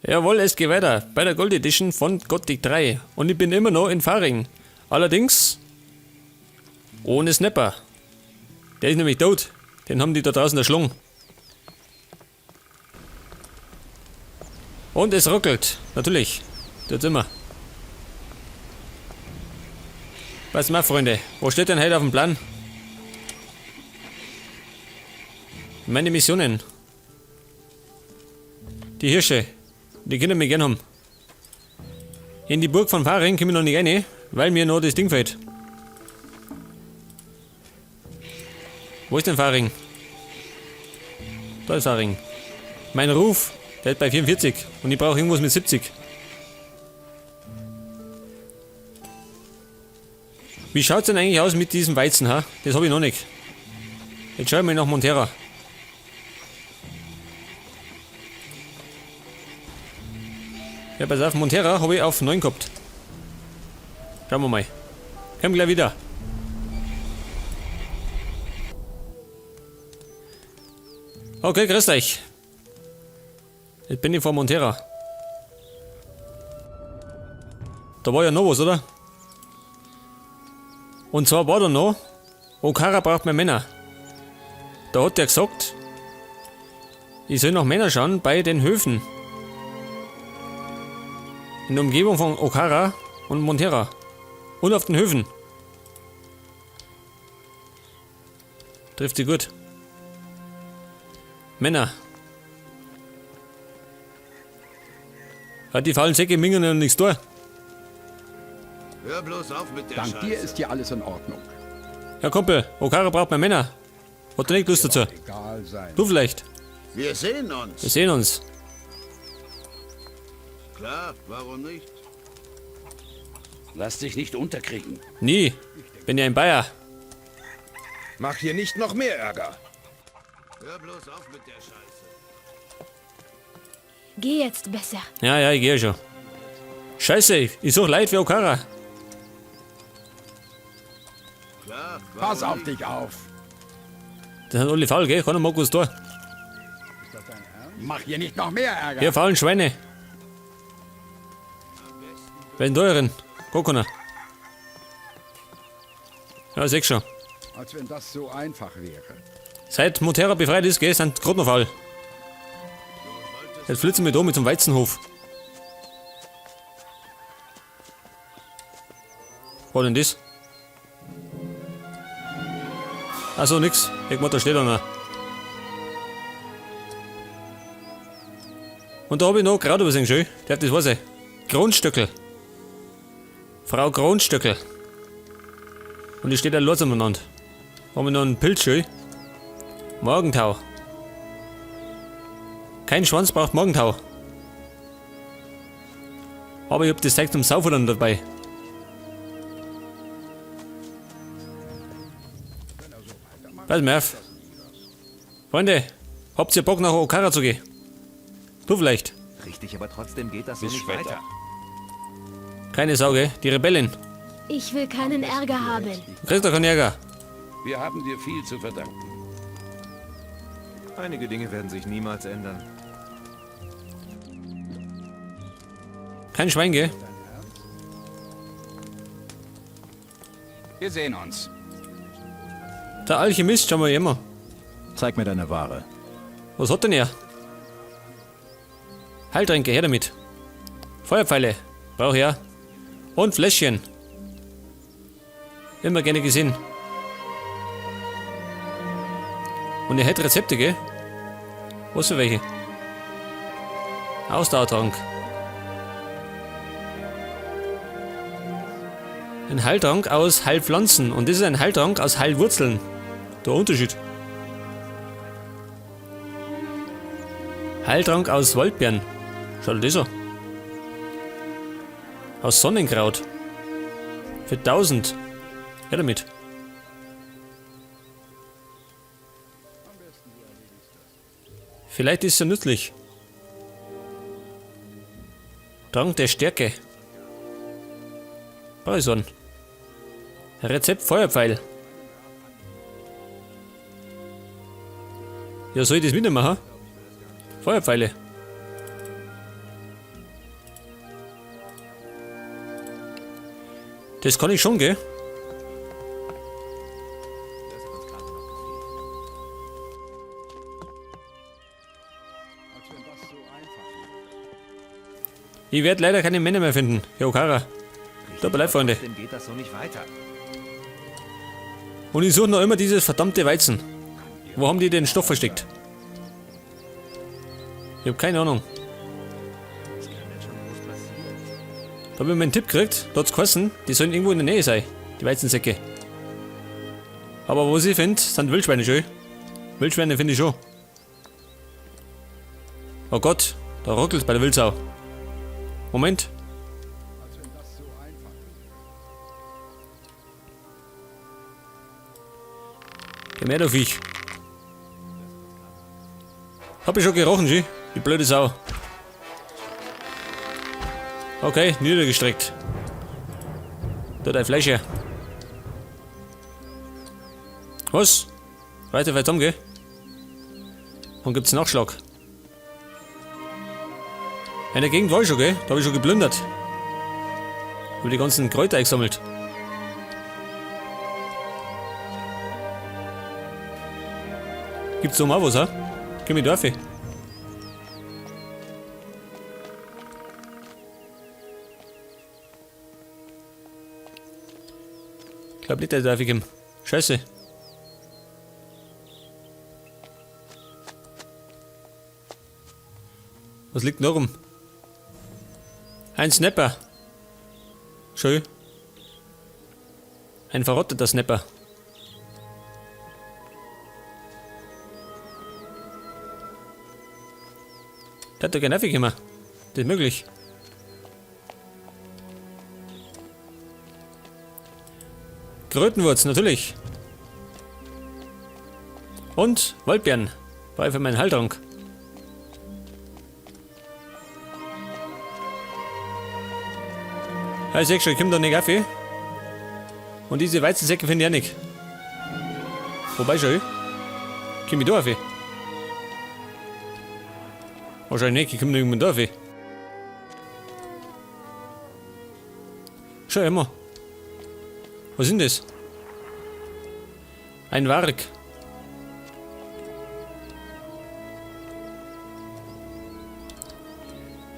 Jawohl, es geht weiter bei der Gold Edition von Gothic 3. Und ich bin immer noch in Faring. Allerdings ohne Snapper. Der ist nämlich tot. Den haben die da draußen erschlungen. Und es ruckelt. Natürlich. Tut's immer. Pass mal, Freunde. Wo steht denn heute auf dem Plan? Meine Missionen. Die Hirsche. Die können mich gern haben. In die Burg von Faring komme ich noch nicht rein, weil mir noch das Ding fehlt. Wo ist denn Faring? Da ist Faring. Mein Ruf, der ist bei 44 und ich brauche irgendwas mit 70. Wie schaut's denn eigentlich aus mit diesem Weizen, ha? Das habe ich noch nicht. Jetzt schau ich mal nach Montera. Ja, pass auf, Montera habe ich auf 9 gehabt. Schauen wir mal. Komm gleich wieder. Okay, grüßt euch. Jetzt bin ich vor Montera. Da war ja noch was, oder? Und zwar war da noch, Okara braucht mehr Männer. Da hat der gesagt, ich soll nach Männer schauen bei den Höfen. In der Umgebung von Okara und Montera. Und auf den Höfen. Trifft sie gut. Männer. Ja, die faulen Säcke mingen ja nichts da. Hör bloß auf mit der Dank Scheiße. dir ist hier alles in Ordnung. Ja, Kumpel, Okara braucht mehr Männer. Hat er nicht Lust dazu? Egal sein. Du vielleicht. Wir sehen uns. Wir sehen uns. Klar, warum nicht? Lass dich nicht unterkriegen. Nie. Bin ja ein Bayer. Mach hier nicht noch mehr Ärger. Hör bloß auf mit der Scheiße. Geh jetzt besser. Ja, ja, ich gehe schon. Scheiße, ich suche Leid für Okara. Klar, warum Pass auf nicht? dich auf. Das sind alle faul, gell? Keiner mag was da. Mach hier nicht noch mehr Ärger. Hier, faulen Schweine. Wer ist denn da drin? Gar keiner. Ja, seh schon. Als wenn das so einfach wäre. Seit Montera befreit ist, gell, sind grad noch faul. Jetzt flitzen wir da mit zum Weizenhof. Was denn das? Achso, nix. Irgendwann da steht einer. Und da hab ich noch gerade übersehen, schön. Darf das was sein? Grundstöckel. Frau Grundstöckel. Und die steht da los umeinander. Haben wir noch einen Pilz, schön. Morgentau. Kein Schwanz braucht Morgentau. Aber ich hab das Zeug zum Saufen dann dabei. Pass mal auf. Freunde, habt ihr Bock nach Okara zu gehen? Du vielleicht. Richtig, aber trotzdem geht das so Bis nicht später. weiter. Keine Sorge, die Rebellen. Ich will keinen Ärger haben. Du kriegst doch keinen Ärger. Wir haben dir viel zu verdanken. Einige Dinge werden sich niemals ändern. Kein Schwein, gell? Wir sehen uns. Der Alchemist, schauen wir immer. Zeig mir deine Ware. Was hat denn er? Heiltränke, her damit. Feuerpfeile, brauch ich ja. Und Fläschchen. Immer gerne gesehen. Und er hätte Rezepte, gell? Was für welche? Ausdauertrank. Ein Heiltrank aus Heilpflanzen. Und das ist ein Heiltrank aus Heilwurzeln. Der Unterschied. Heiltrank aus Waldbeeren. Schau dir das an. Aus Sonnenkraut. Für 1000. Ja damit. Vielleicht ist es ja nützlich. Trank der Stärke. Brauch ich so einen. Rezept Feuerpfeil. Ja, soll ich das mitmachen? Feuerpfeile. Das kann ich schon, gell? Ich werde leider keine Männer mehr finden. Jo, Kara. Tut mir leid, Freunde. Trotzdem geht das so nicht weiter. Und ich suche noch immer dieses verdammte Weizen. Wo haben die den Stoff versteckt? Ich habe keine Ahnung. Da habe ich meinen Tipp gekriegt, da hat's geheißen, die sollen irgendwo in der Nähe sein, die Weizensäcke. Aber wo sie finde, sind Wildschweine schön. Wildschweine finde ich schon. Oh Gott, da ruckelt bei der Wildsau. Moment. Geh mehr, du Viech. Hab ich schon gerochen, G. Die blöde Sau. Okay, niedergestreckt. Da dein Fleisch her. Was? Weiter, weiter gell? Und gibt's Nachschlag. In der Gegend war ich schon, gell? Da hab ich schon geplündert. Hab die ganzen Kräuter eingesammelt. Gibt's da mal was, hä? Geh mit Dorfi. Ich glaub nicht, dass ich darf ich Scheiße. Was liegt noch rum? Ein Snapper. Schön. Ein verrotteter Snapper. Der hat doch keinen immer. Das ist möglich. Krötenwurz, natürlich. Und Waldbeeren. War für meinen Heiltrank. Ja, ich seh schon, ich komm da nicht auf. Und diese Weizensäcke finde ich auch nicht. Wobei schon, komm ich da auf? Wahrscheinlich nicht, ich komm nirgendwo da auf. Schau immer. Was ist denn das? Ein Warg.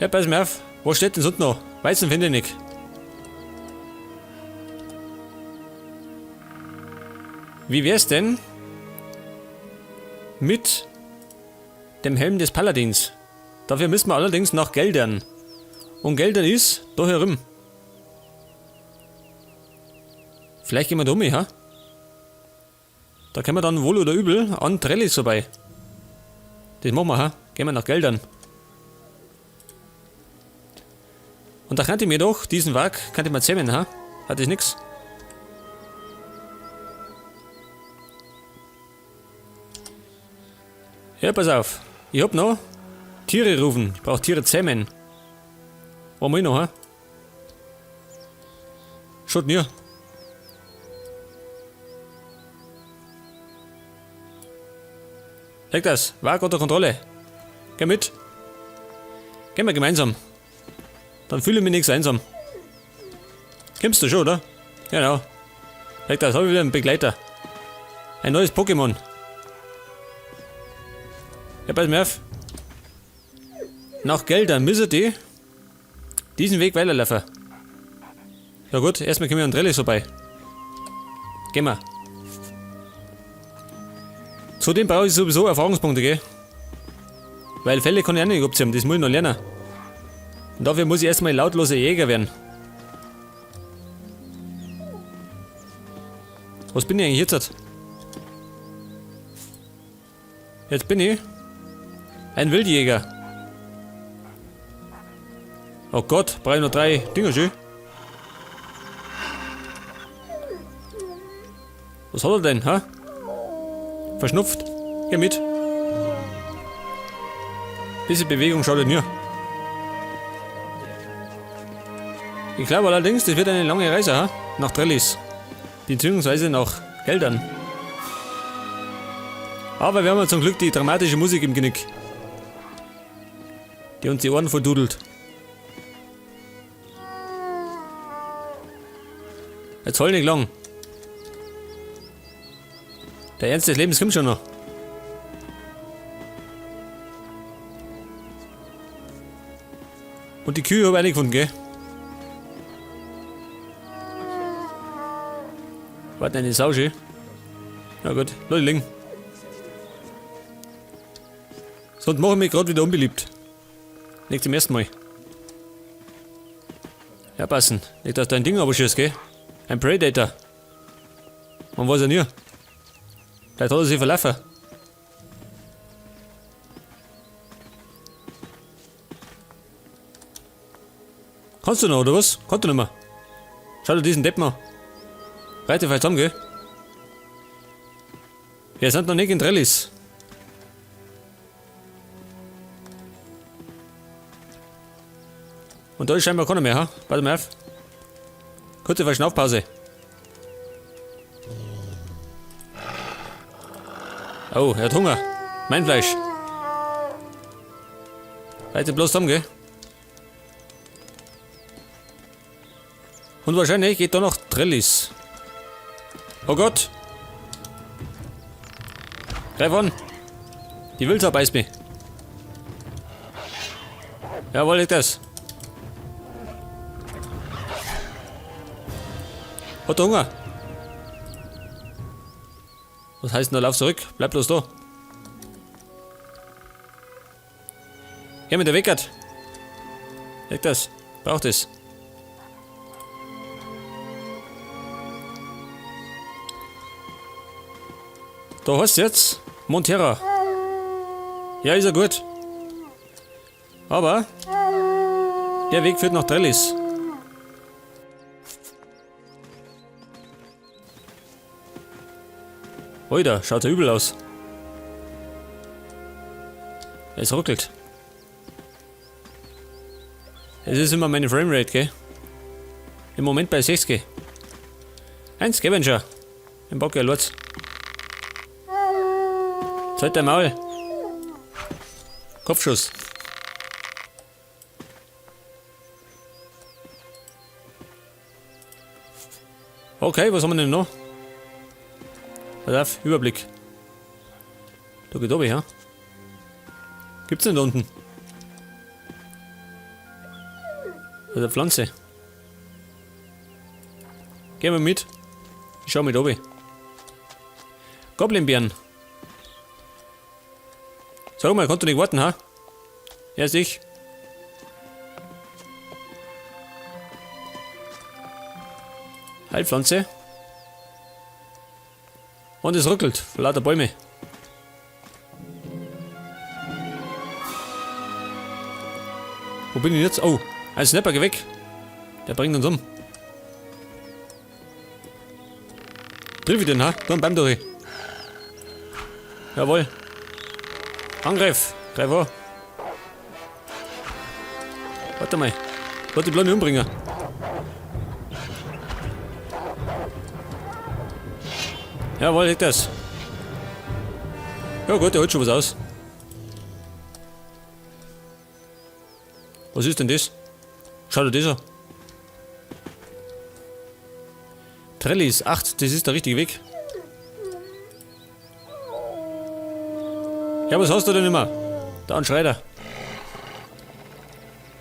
Ja, pass mir auf. Wo steht denn sonst noch? Weizen finde ich nicht. Wie wär's denn mit dem Helm des Paladins? Dafür müssen wir allerdings nach Geldern. Und Geldern ist da herum. Vielleicht gehen wir da um, ha? Da können wir dann wohl oder übel an Trellis vorbei. Das machen wir, ha? Gehen wir nach Geldern. Und da könnte ich mir doch diesen Werk, könnte ich mir zähmen, ha? Hat das nix? Ja, pass auf. Ich hab noch Tiere rufen. Ich brauch Tiere zähmen. Wo haben wir noch, ha? Schaut mir. Leg das. Werk unter Kontrolle. Geh mit. Gehen wir gemeinsam. Dann fühle ich mich nicht so einsam. Kommst du schon, oder? Genau. Leg das, hab ich wieder einen Begleiter. Ein neues Pokémon. Ja, pass mir auf. Nach Geldern müssen die diesen Weg weiterlaufen. Ja gut, erstmal kommen wir an Trellis vorbei. Gehen wir. Zudem brauche ich sowieso Erfahrungspunkte, gell? Weil Fälle kann ich auch nicht abziehen, das muss ich noch lernen. Und dafür muss ich erstmal lautloser Jäger werden. Was bin ich eigentlich jetzt? Jetzt bin ich ein Wildjäger. Oh Gott, brauche ich noch 3 Dinger schön. Was hat er denn, ha? Verschnupft. Geh mit. Bisschen Bewegung schadet mir. Ich glaube allerdings, das wird eine lange Reise, ha? Nach Trellis. Beziehungsweise nach Geldern. Aber wir haben ja zum Glück die dramatische Musik im Genick. Die uns die Ohren verdudelt. Jetzt heul nicht lang. Der Ernst des Lebens kommt schon noch. Und die Kühe habe ich auch nicht gefunden, gell? Warte, eine Sau schön. Na gut, lass ich liegen. Sonst mache ich mich gerade wieder unbeliebt. Nicht zum ersten Mal. Ja, passen. Nicht, dass dein Ding aber schießt, gell? Ein Predator. Man weiß ja nie. Vielleicht hat er sich verlaufen. Kannst du noch, oder was? Kannst du nicht mehr. Schau dir diesen Depp mal. Reite vielleicht zusammen, gell? Wir sind noch nicht in Trellis. Und da ist scheinbar keiner mehr, ha? Warte mal auf. Kurze Verschnaufpause. Oh, er hat Hunger. Mein Fleisch. Leute, bloß zusammen, gell? Und wahrscheinlich geht da noch Trellis. Oh Gott! Greif an! Die Wildsau beißt mich. Jawohl, leg das. Hat er Hunger? Was heißt denn da? Lauf zurück. Bleib bloß da. Her mit der Weckert. Leg das. Braucht es. Da hast du jetzt Montera. Ja, ist ja gut. Aber der Weg führt nach Trellis. Oida, schaut ja übel aus. Es ruckelt. Es ist immer meine Framerate, gell? Im Moment bei 60. Ein Scavenger. Im Bock, ja, Lutz. Zeit dein Maul. Kopfschuss. Okay, was haben wir denn noch? Pass auf, Überblick. Da geht oben, ja? Gibt's denn da unten? Da ist eine Pflanze. Gehen wir mit. Ich schau mit oben. Goblinbeeren. Sag mal, konnte nicht warten, ha? Erst ich. Heilpflanze. Und es ruckelt vor lauter Bäume. Wo bin ich jetzt? Oh, ein Snapper, geh weg. Der bringt uns um. Triff ich den, ha? Da am Baum durch. Jawohl. Angriff! Greif an! Warte mal. Warte, ich bleib nicht umbringen. Jawohl, leg das. Ja gut, der holt schon was aus. Was ist denn das? Schau dir das an. Trellis, 8, das ist der richtige Weg. Ja, was hast du denn immer? Da ein Schreiter.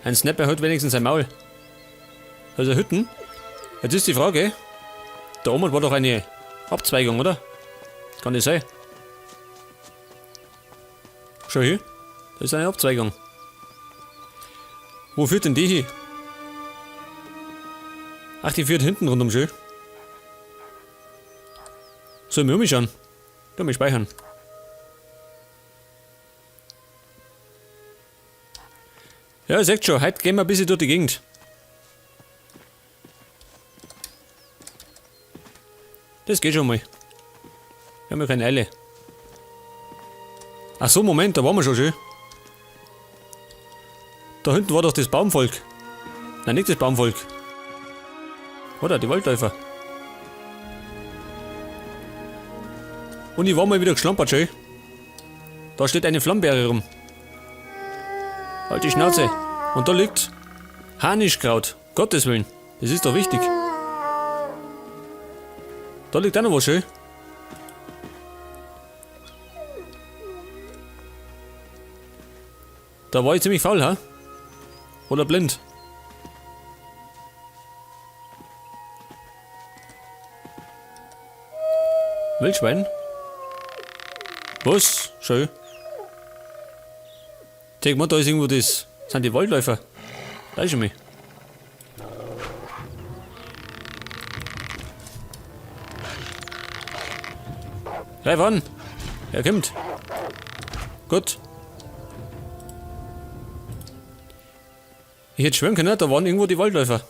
Ein Snapper hat wenigstens sein Maul. Also Hütten. Jetzt ist die Frage. Da oben war doch eine Abzweigung, oder? Kann das sein? Schau hier. Da ist eine Abzweigung. Wo führt denn die hin? Ach, die führt hinten rundum schön. Soll ich mir umschauen? Tu mich speichern. Ja, ihr seht schon, heute gehen wir ein bisschen durch die Gegend. Das geht schon mal. Wir haben ja keine Eile. Ach so, Moment, da waren wir schon schön. Da hinten war doch das Baumvolk. Nein, nicht das Baumvolk. Oder, die Waldläufer. Und ich war mal wieder geschlampert, schön. Da steht eine Flambeere rum. Halt die Schnauze. Und da liegt Harnischkraut. Gottes Willen. Das ist doch wichtig. Da liegt auch noch was schön. Da war ich ziemlich faul, ha? Oder blind. Wildschwein? Was? Schön. Zeig mal, da ist irgendwo das. Sind die Waldläufer. Da ist schon mal. Greif an! Er kommt. Gut. Ich hätte schwören können, da waren irgendwo die Waldläufer.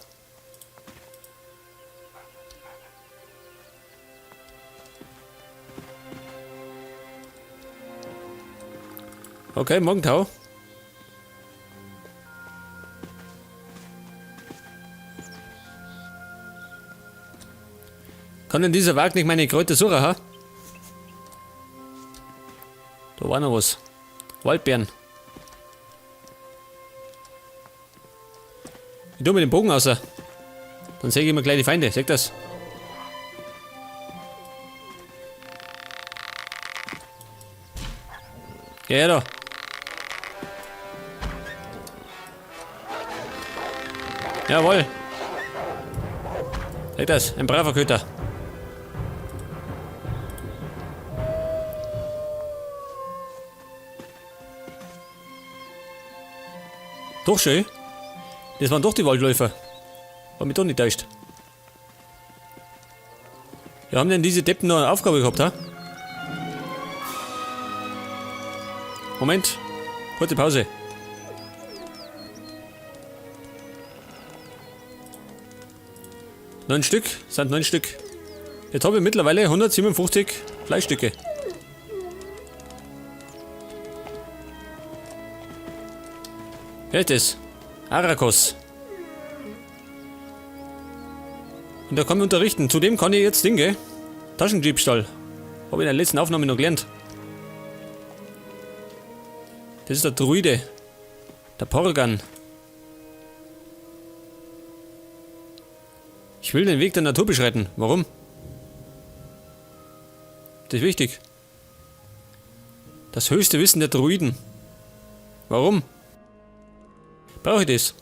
Okay, Morgentau. Kann denn dieser Wag nicht meine Kräuter suchen, ha? Da war noch was. Waldbeeren. Ich tu mir den Bogen aus. Dann sehe ich immer gleich die Feinde. Seht das? Ja, her da. Jawohl. Seht das? Ein braver Köter. Doch schön. Das waren doch die Waldläufer. War mich doch nicht täuscht. Ja, haben denn diese Deppen noch eine Aufgabe gehabt, ha? Moment. Kurze Pause. Neun Stück, sind 9 Stück. Jetzt habe ich mittlerweile 157 Fleischstücke. Wer ist das? Arakos. Und da kann man unterrichten. Zudem kann ich jetzt Ding, gell? Taschendiebstahl. Habe ich in der letzten Aufnahme noch gelernt. Das ist der Druide. Der Porgan. Ich will den Weg der Natur beschreiten. Warum? Das ist wichtig. Das höchste Wissen der Druiden. Warum? Brauche ich das?